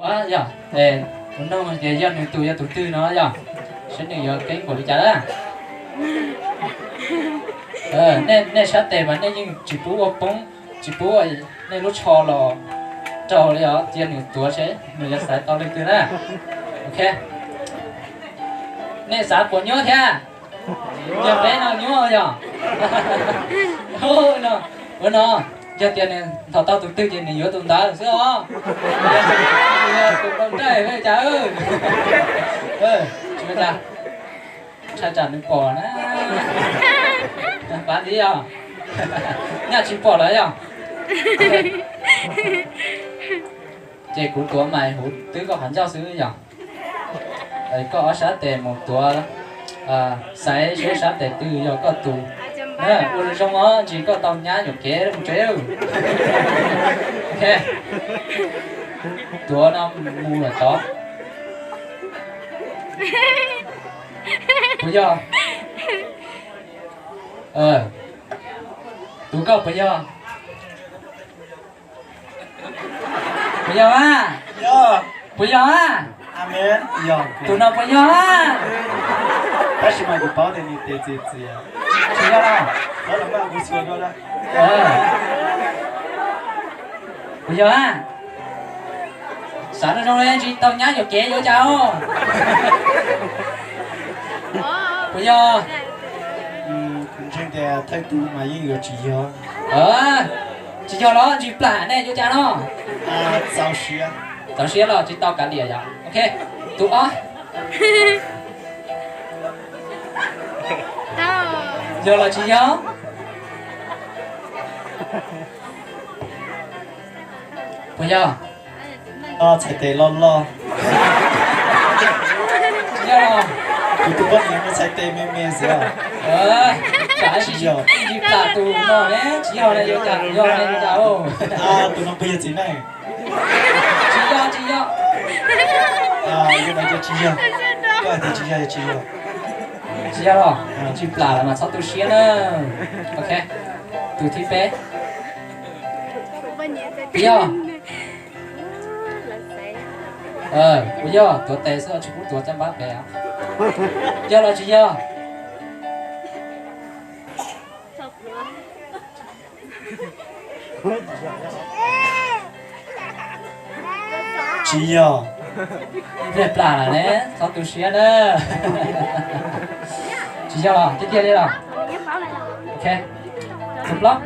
Yog, kuv nug tias yog nws tus yog tus twg no yog, saib nws yuav keeb npaum li cas lawm. Nej sab tes mas nej yeej tsis pub ua poob, tsis pub ua nej lub tsho los raug li os, cia nws tuav seb nws yuav xaiv tau leej twg na. Ok, nej xav puas nyuaj thiab? Yog peb no nyuaj yog? Ua no, yog tias nws nthos tau tus twg ces nws yuav tus ntawd xwb os. Yog tus npau nraig cas, tsis ua cas, ntshai tsam nws pom na. Pav ntxiv yog, nyaj tsis pom lawm yog? Ces kuv tuav mais huv twb koj qhov ncauj xwb yog? Koj ob sab tes mus tuav, xaiv seb sab tes twg yog koj tus. Ua zoo os, ntsis koj tau nyab yuam kev mus tsev. Ok, tuav no mus lawm tod. Puas yog? Tus koj puas yog? Puas yog a? Puas yog a? Tus no puas yog a? Tab sis mas kuv paub tias nws tes txias txias. Tsis yog los? Puas yog a? Xav zoo zoo li ntsis tau nyab yuam kev yuav cas os? Puas yog? Kuv ntseeg tias thawj tug mas yeej yuav tsis yog. Tsis yog los ntsis plam ne yuav cas no? Txaus siab los tsis tau kav liam yom. Ok, tus ob. Yog los tsis yog? Puas yog? Txhais tes loj loj. Tsis yog los? Kuv tus poj niam muaj txhais tes me me xwb. Tsam ib ntsis plam tus no ne, tsis yog ne yuav cas, yog ne yuav cas? Tus no puas yog txiv neej? Tsis yog, tsis yog. Yog no ces tsis yog. Koj hais tias tsis yog, tsis yog. Tsis yog los? Ib ntsis plam lawm mas txhob tu siab na. Ok, tus thib peb. Puas yog? Puas yog? Tuav tes xwb, tsis pub tuav caj npab pem. Yog los tsis yog? Tsis yog. Pliag plam lawm ne, txhob tu siab na. Tsis yog los? Tiag tiag li los? Ok, tus plaub.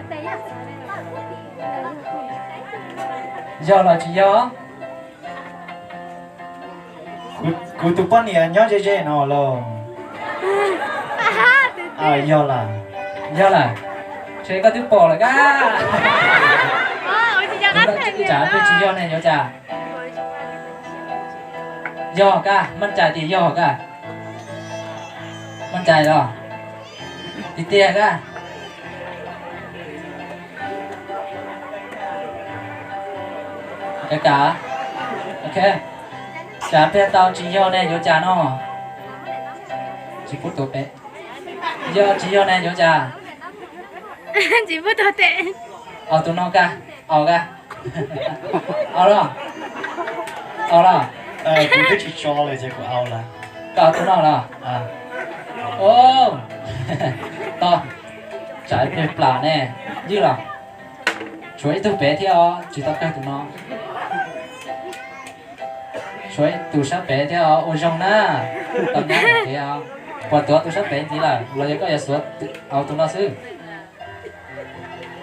Yog los tsis yog? Kuv tus poj niam nyob ze ze no los? Yog lawm. Yog lawm. Ntshe koj twb pom lawm kab. Tsam twb tsis yog ne yuav cas? Yog kab, manj cai tias yog kab? Manj cai los? Tiag tiag kab? Kav kam. Ok, tsam pliag tau tsis yog ne yuav cas no? Tsis pub tuav pem. Yog tsis yog ne yuav cas? Tsis pub tuav pem. Au tus no kab, au kab. Au los? Au los? Kuv twb tsis tso lawm ces kuv au lawm. Koj au tus no los? Tau, tsam pliag plam ne. Ywj los? Tshuav ib tug pem thiab os, tsis tau kawg tus no. Tshuav tus sab pem thiab os, ua zoo na. Tau nyab ua kev os. Puas tuav tus sab pem ntxiv lawm los yog koj yuav xuav au tus no xwb?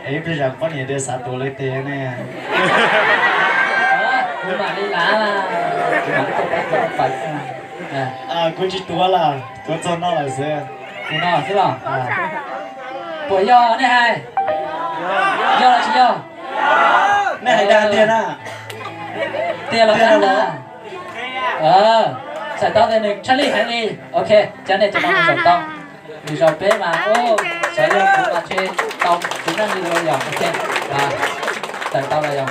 Ib pliag zam poj niam tias xav tuav lawv tes ne. Kuv mam li lav, kuv mam li tuaj pab tuav pais. Kuv tsis tuav lawm, tuav txog no lawm xwb. Tus no xwb los? Puas yog nej hais? Yog los tsis yog? Nej hais dag tiag na. Tiag los qab na. Txhais tau tias nws tshaj lij heev li. Ok, cov nej cov no zaum tau. Nws zaum peb mas, xyov yog kuv mas ntshe tau tsis neej li lawm yog. Ok, txhais tau los yog.